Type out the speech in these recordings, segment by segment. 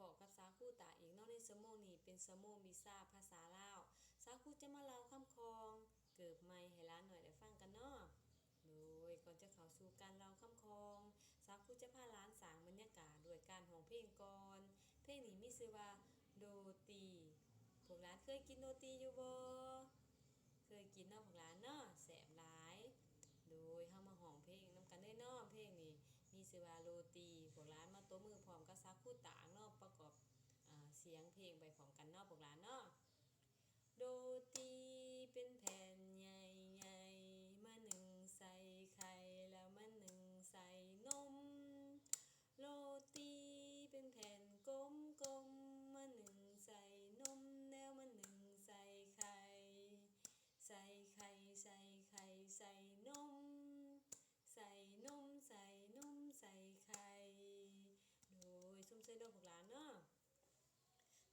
ພໍ້ກັບສາວຄູຕາອີກເນາະ. ໃນຊົ່ວໂມງນີ້ເປັນຊົ່ວໂມງວິຊາພາສາລາວ. ສາວຄູຈະມາເລົ່າຄຳຄອງເກີບໃໝ່ໃຫ້ຫຼານໜ້ອຍໄດ້ຟັງກັນເນາະ. ໂດຍ ກ່ອນຈະເຂົ້າສູ່ການເລົ່າຄຳຄອງ, ສາວຄູຈະພາຫຼານສ້າງບັນຍາກາດດ້ວຍການຮ້ອງເພງກ່ອນ. ເພງນີ້ມີຊື່ວ່າ ໂຣຕີ. ພວກຫຼານເຄີຍກິນໂຣຕີຢູ່ບໍ່? ເຄີຍກິນເນາະພວກຫຼານເນາະ, ແຊບຫຼາຍ. ໂດຍ ເຮົາມາຮ້ອງເພງນຳກັນເລີຍເນາະ. ເພງນີ້ມີຊື່ວ່າ ໂຣຕີ. ພວກຫຼານມາຕົບມືພ້ອມກັບສາວຄູຕາງເນາະ, ປະກອບ ອາ ສຽງເພງໄປພ້ອມກັນເນາະພວກຫຼານເນາະ. ໂຣຕີເປັນແຜ່ນໃຫຍ່ໆ ມາໜຶ້ງໃສ່ໄຂ່ ແລ້ວມາໜຶ້ງໃສ່ນົມ. ໂຣຕີເປັນແຜ່ນກົມໆ ມາໜຶ້ງໃສ່ນົມ ແລ້ວມາໜຶ້ງໃສ່ໄຂ່. ໃສ່ໄຂ່ ໃສ່ໄຂ່ ໃສ່ນົມ ໃສ່ນົມ ໃສ່ນົມ ໃສ່ໄຂ່. ໂດຍ ຊົມເຊີຍເດີພວກຫຼານເນາະ.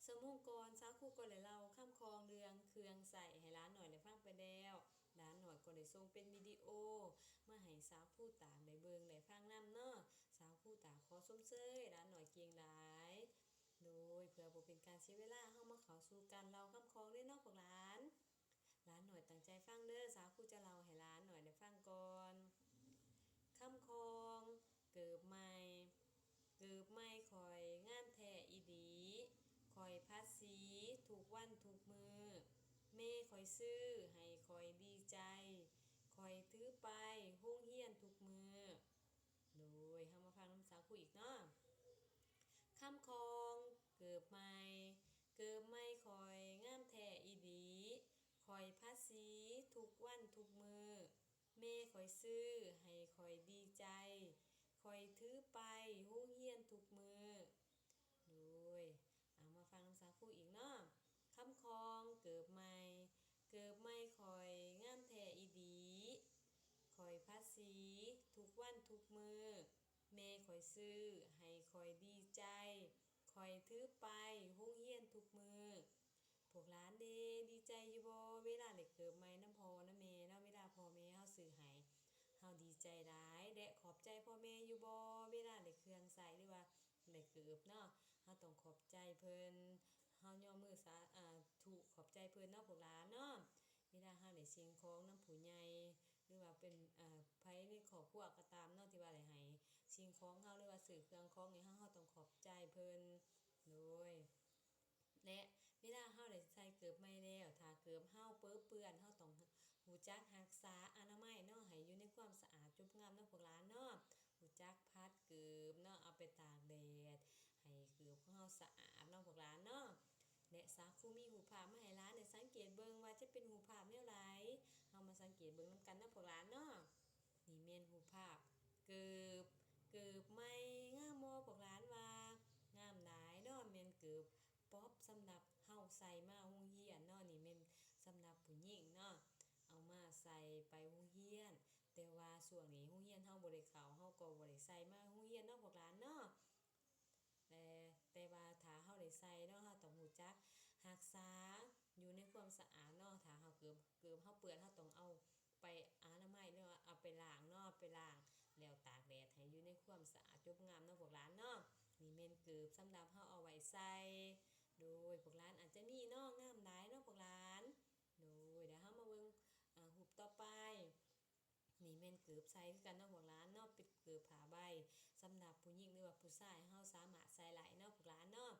ຊົ່ວໂມງກ່ອນ ສາວຄູກໍໄດ້ເລົ່າຄຳຄອງເລື່ອງເຄື່ອງໃຊ້ໃຫ້ຫຼານໜ້ອຍໄດ້ຟັງໄປແລ້ວ. ຫຼານໜ້ອຍກໍໄດ້ສົ່ງເປັນວິດີໂອມາໃຫ້ສາວຄູຕາງໄດ້ເບິ່ງໄດ້ຟັງນຳເນາະ. ສາວຄູຕາງຂໍຊົມເຊີຍຫຼານໜ້ອຍເກັ່ງຫຼາຍ. ໂດຍ ເພື່ອບໍ່ເປັນການເສຍເວລາ ເຮົາມາເຂົ້າສູ່ການເລົ່າຄຳຄອງເລີຍເນາະພວກຫຼານ. ຫຼານໜ້ອຍຕັ້ງໃຈຟັງເດີ, ສາວຄູຈະເລົ່າໃຫ້ຫຼານໜ້ອຍໄດ້ຟັງກ່ອນ. ຄຳຄອງ ເກີບໃໝ່. ເກີບໃໝ່ຂ້ອຍງາມແທ້ອີ່ຫຼີ, ຂ້ອຍຂັດສີທຸກວັນທຸກມື້, ແມ່ຂ້ອຍຊື້ໃຫ້ຂ້ອຍດີໃຈ, ຂ້ອຍຖືໄປໂຮງຮຽນທຸກມື້. ໂດຍ ເຮົາມາຟັງນຳສາວຄູອີກເນາະ. ຄຳຄອງ ເກີບໃໝ່. ເກີບໃໝ່ຂ້ອຍງາມແທ້ອີ່ຫຼີ, ຂ້ອຍຂັດສີທຸກວັນທຸກມື້, ແມ່ຂ້ອຍຊື້ໃຫ້ຂ້ອຍດີໃຈ, ຂ້ອຍຖືໄປໂຮງຮຽນທຸກມື້. ໂດຍ ເອົາມາຟັງນຳສາວຄູອີກເນາະ. ຄຳຄອງ ເກີບໃໝ່. ເກີບໃໝ່ຂ້ອຍງາມແທ້ອີ່ຫຼີ, ຂ້ອຍຂັດສີທຸກວັນທຸກມື້, ແມ່ຂ້ອຍຊື້ໃຫ້ຂ້ອຍດີໃຈ, ຂ້ອຍຖືໄປໂຮງຮຽນທຸກມື້. ພວກຫຼານເດ ດີໃຈຢູ່ບໍ່ ເວລາໄດ້ເກີບໃໝ່ນຳພໍ່ນຳແມ່ເນາະ? ເວລາພໍ່ແມ່ເຮົາຊື້ໃຫ້ ເຮົາດີໃຈຫຼາຍ ແລະ ຂອບໃຈພໍ່ແມ່ຢູ່ບໍ່ ເວລາໄດ້ເຄື່ອງໃຊ້ ຫຼືວ່າໄດ້ເກີບເນາະ? ເຮົາຕ້ອງຂອບໃຈເພິ່ນ, ເຮົາຍົກມືສາ ອາ ທຸ ຂອບໃຈເພິ່ນເນາະພວກຫຼານເນາະ. ເວລາເຮົາໄດ້ສິ່ງຂອງນຳຜູ້ໃຫຍ່ ຫຼືວ່າເປັນ ເອີ ໃຜໃນຄອບຄົວກໍຕາມເນາະ ທີ່ວ່າໄດ້ໃຫ້ສິ່ງຂອງເຮົາ ຫຼືວ່າຊື້ເຄື່ອງຂອງໃຫ້ເຮົາ ເຮົາຕ້ອງຂອບໃຈເພິ່ນ. ໂດຍ ແລະ ເວລາເຮົາໄດ້ໃສ່ເກີບໃໝ່ແລ້ວ ຖ້າເກີບເຮົາເປິເປື້ອນ ເຮົາຕ້ອງຮູ້ຈັກຮັກສາອະນາໄມເນາະ ໃຫ້ຢູ່ໃນຄວາມສະອາດຈົບງາມເນາະພວກຫຼານເນາະ. ຮູ້ຈັກພັດເກີບເນາະ ເອົາໄປຕາກແດດ ໃຫ້ເກີບຂອງເຮົາສະອາດເນາະພວກຫຼານເນາະ. ແລະ ສາຄູມີຮູບພາບມາໃຫ້ຫຼານໄດ້ສັງເກດເບິ່ງວ່າຈະເປັນຮູບພາບແນວໃດ ເຮົາມາສັງເກດເບິ່ງນຳກັນເນາະພວກຫຼານເນາະ. ນີ້ແມ່ນຮູບພາບເກີບ ເກີບໃໝ່ ງາມບໍ່ພວກຫຼານວ່າ? ງາມຫຼາຍເນາະ ແມ່ນເກີບປ໋ອບສຳລັບເຮົາໃສ່ມາໂຮງຮຽນເນາະ. ນີ້ແມ່ນສຳລັບຜູ້ຍິງເນາະ ເອົາມາໃສ່ໄປໂຮງຮຽນ ແຕ່ວ່າຊ່ວງນີ້ໂຮງຮຽນເຮົາບໍ່ໄດ້ເຂົ້າ ເຮົາກໍບໍ່ໄດ້ໃສ່ມາໂຮງຮຽນເນາະພວກຫຼານເນາະ. ແຕ່ ແຕ່ວ່າຖ້າເຮົາໄດ້ໃສ່ເນາະ ເຮົາຕ້ອງຮູ້ຈັກຮັກສາ ຢູ່ໃນຄວາມສະອາດເນາະ. ຖ້າເຮົາເກີບ ເກີບເຮົາເປື້ອນ ເຮົາຕ້ອງເອົາໄປອະນາໄມເນາະ ເອົາໄປລ້າງເນາະ ໄປລ້າງ ແລ້ວຕາກແດດໃຫ້ຢູ່ໃນຄວາມສະອາດຈົບງາມເນາະພວກຫຼານເນາະ. ນີ້ແມ່ນເກີບສຳລັບເຮົາເອົາໄວ້ໃສ່. ໂດຍ ພວກຫຼານອາດຈະມີເນາະ ງາມຫຼາຍເນາະພວກຫຼານ. ໂດຍ ດຽວເຮົາມາເບິ່ງ ອາ ຮູບຕໍ່ໄປ. ນີ້ແມ່ນເກີບໃສ່ຄືກັນເນາະພວກຫຼານເນາະ ເປັນເກີບຜ້າໃບສຳລັບຜູ້ຍິງ ຫຼືວ່າຜູ້ຊາຍ ເຮົາສາມາດໃສ່ໄດ້ເນາະພວກຫຼານເນາະ.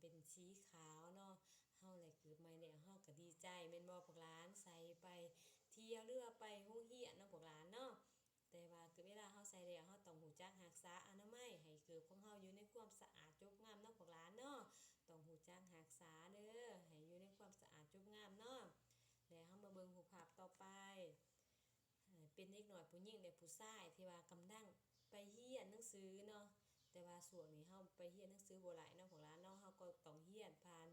ເປັນສີຂາວເນາະ ເຮົາໄດ້ເກີບໃໝ່ແລ້ວ ເຮົາກໍດີໃຈແມ່ນບໍ່ພວກຫຼານ? ໃສ່ໄປທ່ຽວ ຫຼືວ່າໄປໂຮງຮຽນເນາະພວກຫຼານເນາະ. ແຕ່ວ່າເວລາເຮົາໃສ່ແລ້ວ ເຮົາຕ້ອງຮູ້ຈັກຮັກສາອະນາໄມ ໃຫ້ເກີບຂອງເຮົາຢູ່ໃນຄວາມສະອາດຈົບງາມເນາະພວກຫຼານເນາະ. ຕ້ອງຮູ້ຈັກຮັກສາເດີ ໃຫ້ຢູ່ໃນຄວາມສະອາດຈົບງາມເນາະ. ແລະ ເຮົາມາເບິ່ງຮູບພາບຕໍ່ໄປ. ເປັນເດັກນ້ອຍຜູ້ຍິງ ແລະ ຜູ້ຊາຍທີ່ວ່າກຳລັງໄປຮຽນໜັງສືເນາະ. ແຕ່ວ່າຊ່ວງນີ້ເຮົາໄປຮຽນໜັງສືບໍ່ໄດ້ເນາະພວກຫຼານເນາະ ເຮົາກໍຕ້ອງຮຽນຜ່ານ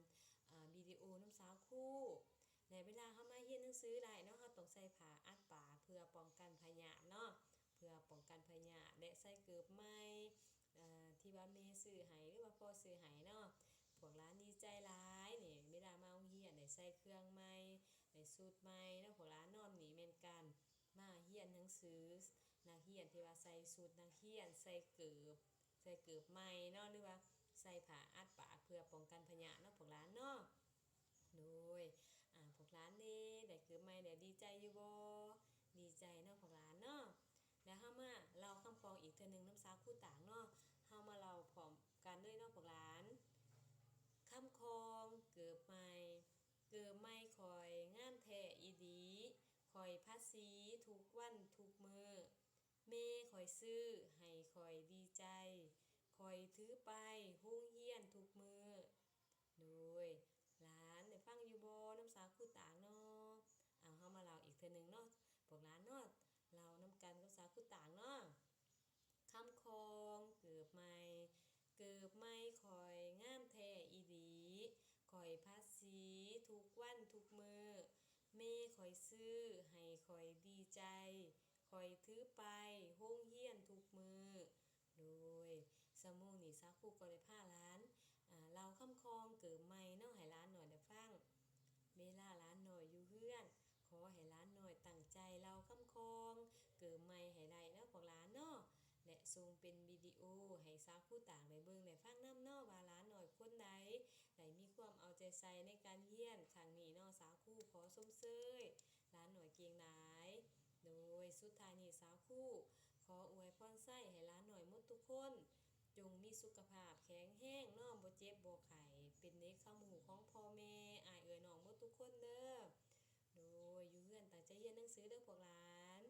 ອາ ວິດີໂອນຳສາວຄູ. ແລະ ເວລາເຮົາມາຮຽນໜັງສືໄດ້ເນາະ ເຮົາຕ້ອງໃສ່ຜ້າອັດປາກເພື່ອປ້ອງກັນພະຍາດເນາະ ເພື່ອປ້ອງກັນພະຍາດ ແລະ ໃສ່ເກີບໃໝ່ ອາ ທີ່ວ່າແມ່ຊື້ໃຫ້ ຫຼືວ່າພໍ່ຊື້ໃຫ້ເນາະ. ພວກຫຼານດີໃຈຫຼາຍນີ້ ເວລາມາໂຮງຮຽນໄດ້ໃສ່ເຄື່ອງໃໝ່ ໄດ້ຊຸດໃໝ່ເນາະພວກຫຼານເນາະ. ນີ້ແມ່ນການມາຮຽນໜັງສື ນັກຮຽນທີ່ວ່າໃສ່ຊຸດນັກຮຽນ ໃສ່ເກີບ ໃສ່ເກີບໃໝ່ເນາະ ຫຼືວ່າ ໃສ່ຜ້າອັດປາກເພື່ອປ້ອງກັນພະຍາດເນາະພວກຫຼານເນາະ. ໂດຍ ອາ ພວກຫຼານເດ້ ໄດ້ເກີບໃໝ່ແລ້ວ ດີໃຈຢູ່ບໍ່? ດີໃຈເນາະພວກຫຼານເນາະ. ແລ້ວເຮົາມາເລົ່າຄຳຄອງອີກເທື່ອໜຶ່ງນຳສາວຄູຕ່າງເນາະ. ເຮົາມາເລົ່າພ້ອມກັນເລີຍເນາະພວກຫຼານ. ຄຳຄອງເກີບໃໝ່. ເກີບໃໝ່ຂ້ອຍງາມແທ້ອີ່ຫຼີ, ຂ້ອຍພາສີທຸກວັນທຸກມື້. ແມ່ຂ້ອຍຊື້ໃຫ້ຂ້ອຍດີໃຈ, ຂ້ອຍຖືໄປໂຮງຮຽນທຸກມື້. ໂດຍ ຫຼານໄດ້ຟັງຢູ່ບໍ່ນຳສາວຄູຕ່າງເນາະ? ເອົາ ເຮົາມາເລົ່າອີກເທື່ອໜຶ່ງເນາະ ພວກຫຼານເນາະ. ເລົ່ານຳກັນກັບສາວຄູຕ່າງເນາະ. ຄຳຄອງເກີບໃໝ່. ເກີບໃໝ່ຂ້ອຍງາມແທ້ອີ່ຫຼີ, ຂ້ອຍພາສີທຸກວັນທຸກມື້. ແມ່ຂ້ອຍຊື້ໃຫ້ຂ້ອຍດີໃຈ, ຂ້ອຍຖືໄປໂຮງຮຽນທຸກມື້. ໂດຍ ຊົ່ວໂມງນີ້ສາວຄູກໍໄດ້ພາຫຼານ ອາ ເລົ່າຄຳຄອງເກີບໃໝ່ເນາະ ໃຫ້ຫຼານນ້ອຍໄດ້ຟັງ. ເວລາຫຼານນ້ອຍຢູ່ເຮືອນ ຂໍໃຫ້ຫຼານນ້ອຍຕັ້ງໃຈເລົ່າຄຳຄອງເກີບໃໝ່ໃຫ້ໄດ້ເນາະພວກຫຼານເນາະ ແລະ ສົ່ງເປັນວິດີໂອໃຫ້ສາວຄູຕ່າງໄດ້ເບິ່ງໄດ້ຟັງນຳເນາະ ວ່າຫຼານນ້ອຍຄົນໃດໄດ້ມີຄວາມເອົາໃຈໃສ່ໃນການຮຽນຄັ້ງນີ້ເນາະ. ສາວຄູຂໍຊົມເຊີຍຫຼານນ້ອຍເກັ່ງຫຼາຍ. ໂດຍ ສຸດທ້າຍນີ້ສາວຄູຂໍອວຍພອນໄຊໃຫ້ຫຼານນ້ອຍໝົດທຸກຄົນ ຈົ່ງມີສຸຂະພາບແຂງແຮງເນາະ ບໍ່ເຈັບບໍ່ໄຂ້ ເປັນເດັກຄຳຮູ້ຂອງພໍ່ແມ່ ອ້າຍເອື້ອຍນ້ອງໝົດທຸກຄົນເດີ. ໂດຍ ຢູ່ເຮືອນຕັ້ງໃຈຮຽນໜັງສືເດີພວກຫຼານ.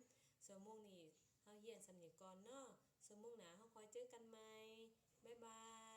ຊົ່ວໂມງນີ້ເຮົາຮຽນສ່ຳນີ້ກ່ອນເນາະ. ຊົ່ວໂມງໜ້າເຮົາຄ່ອຍເຈີກັນໃໝ່. ບາຍບາຍ.